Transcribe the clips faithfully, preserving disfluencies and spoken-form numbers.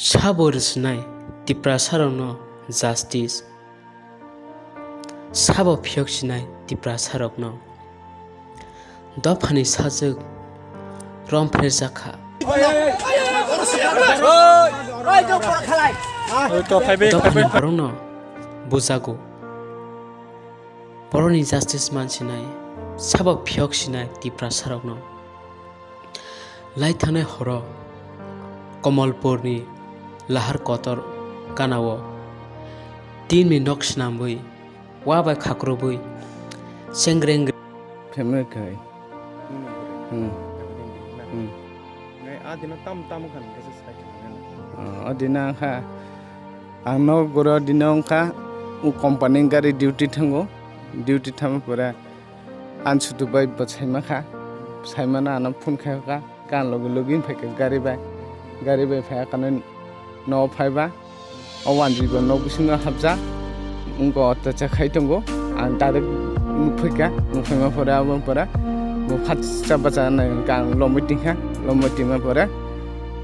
Sabo rwsnai Tiprasarokno justice. Sabo phiyok sinai Tiprasarokno. Dophani sajwk romphrejakha. Dophani borokno bujago. Borokni justice mansinai, sabo phiyok sinai Tiprasarokno. Lai thangnai horo Komolpurni lahar kotor ganao tinni nok swnamwi, wa bai khakrubwi, sengreng Family khai. Hmm. Hmm. Ngai a dino tam tam khan khe sai khe. Ah, o dino ang kha, ang nok goro dino wng kha, u company gari duty thango, duty thangma pore ang chutu bai bo saima kha, saimano ano phone khai kha, kan logi logi phai kha gari bai, gari bai phai kha no phai ba. O wanjwi bo nok bisingo hapjak, wngkha o techa khai tongo. Ang direct nukphaikha, nukphaima pore abo pore bo phatsa bacha nai hwnkha ang lomwi tingkha, lomwi tingma pore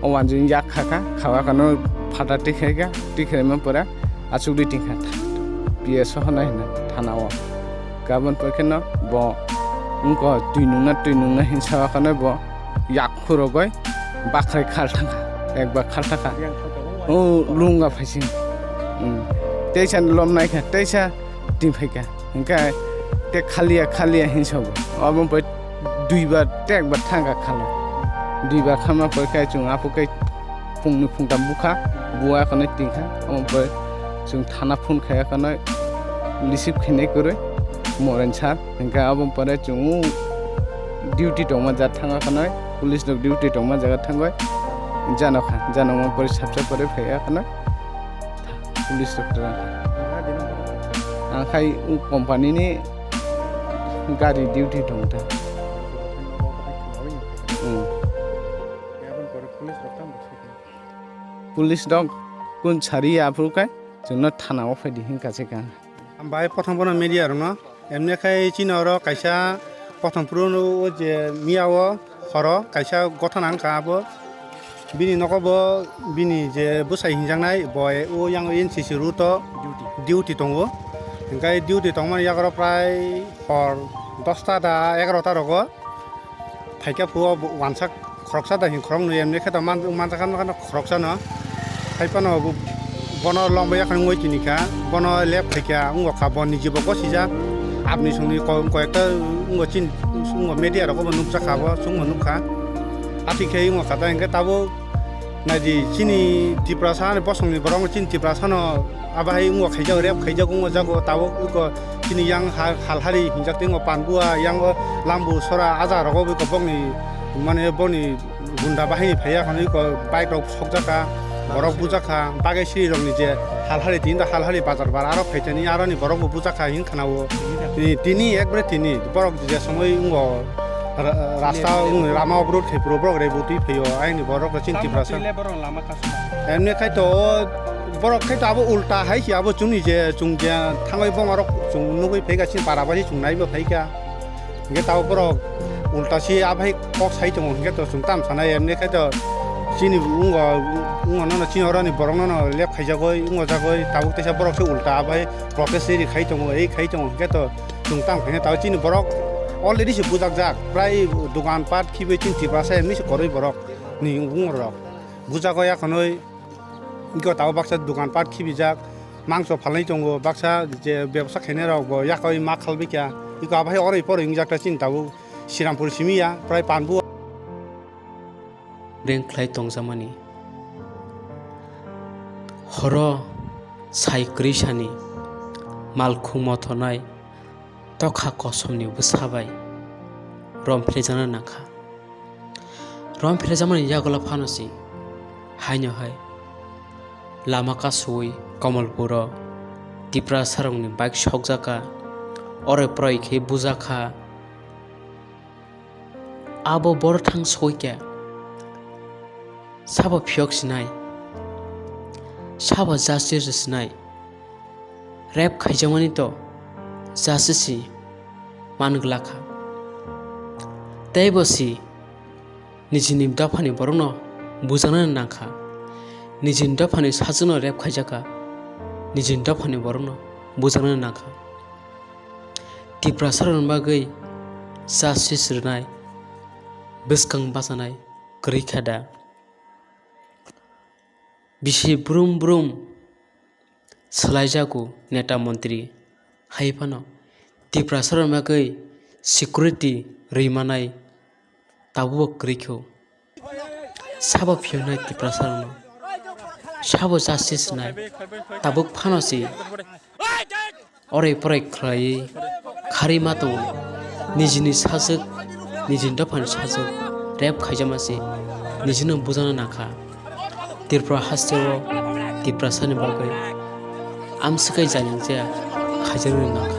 o wanjwi yak khakha, khawa khano phata tikhaikha, tikhaima pore achukdi tingkha P S o hwnwi hwnwi thana o. Gabon pore kheno bo wngkha twi nungna, twi nungna hinwi sawa khano bo yak khurogwi bakhrai khal thangkha, ekbar khal thangkha. O lunga phaising. Hmm. Teisa lom naikha, teisa tin phaikha. Hingkhe te khaliya, khaliya hinwi sago. Obo bai duibar, te ekbar thangkha khalo. Duibar khama pore khe chwng aphuru khe phungni phungtam bukha, buwa khano tingkha. Omo bai chwng thana phone khaiya khano receive khainai kwrwi Moren sir. Hingkhe abo pore chwng duty tongma jaga thangwi khwnwi, police rok duty tongma jaga thangwi janokha, janokma pore sapsa pore phaiya khwnwi police rok twlang kha. Ang khai o company ni gari duty tongta. Hmm. Police rok kun sari aphuru khe chwngno thana o phaidi hinkha se kha. Hambai, prothom bono media rokno. Emne khai chini oro kaisa prothom phuru o je miya o horo kaisa gothana wngkha abo. Bini nogo bo bini je bwsai hinjaknai bo o yang N C C route o duty tongo. Hingkhe duty tongmani yago prai hor dosta da egarota rogo. Phaikha phuo bo wansa khoroksa da hin khoroknwi emni khe da man-, manjakha nokha khoroksano. Haiphano bo-, bono lombai yakhani wngwi tini kha, bono lep phaikha wngkha kha, bo nijibo gosijak. Apni songni ko-, koyekta wngkha chini wngkha media rogo bo nukjakha bo, chwngbo nukha. Athikhe wngkha kha da hinkhe tabuk naidi chini Tiprasa ni bosongni borok chini Tiprasano abo hai wngkha khaijak, rape khaijak wngkha jago tabuk wngkha. Chini yang ha-, Halhari hinjak tei wngkha Panbua, yang o Lambu sora ah jaga rogo bokni mane boni gunda bahini phaiya khani ko bike rok sokjak kha, borok bujak kha, bagwi siri rokni je Halhari tini da Halhari bazar bar aro phaitani aroni borok bo bujak kha hin khana o. Tini, tini ekbare tini borok je somoi wngkha ra-, rasta wng lama obrot khai puro borok rebotwi phaio ayni borok chini Tiprasa. Emni khai to o borok khai to abo ulta hai se abo chwngni je chwng je thangwi boma rok chwng nugwi phaikha chini para bai chwng naibo phaikha. Hingke tabuk borok ulta se abai kok sai tongo hingke to chwng tam sanai emni khai to chini wngkha wngkha nono chini oroni borok nono lep khaijagoi wngkha jagoi tabuk teisa borok se ulta abai protest ri khai tongo ei khai tongo hingke to chwng tam khaina tabuk chini borok already se bujakjak prai dogan pat khibi chini Tiprasa emni se koroi borok ni wngkha rok. Bujago yakhonoi iko tabuk baksa dogan pat khibijak, mangso phalnai tongo, baksa je bebsa khainai rok bo yakoi ma khalbikya, iko abai oroi poroi wngjakta chini tabuk Sirampur simi ya, prai Panbu. Reng khlai tongjakmani. Horo sai kwrwi sani malkhung mothornai tokha kosomni bwsa bai rom philaijakna nangkha. Rom philaijakmani yagulo phano se haino hai lama kasui Komolpuro Tiprasarokni bike sokjakha, oroi poroi khe bujakha. Abo borok thang soi khe sabo phiyok sinai, sabo justice sinai. Rape khaijakmani to justice si man glak kha. Teibo si nijini dophani borokno bujaknani nang kha. Nijini dophani sajwkno rep khaijakha, nijini dophani borokno bujaknani nangkha. Tiprasarokni bagwi justice rwnai, bwskang bachanai kwrwi kha da? Bisi brum brum swlaijago neta montri, hai phano Tiprasarokni bagwi security rwi manai tabukbo kwrwi kho. Sabo phiyoknai Tiprasarokno? Sabo justice nai? Tabuk phano se orai porai khlaiwi kharwi ma tongo. Nijini sajwk, nijini dophani sajwk rep khaijama se nijino bujana nangkha. Tripura hasteo Tiprasani bagwi amswkhe jayung jaya khaijaknani nangkha.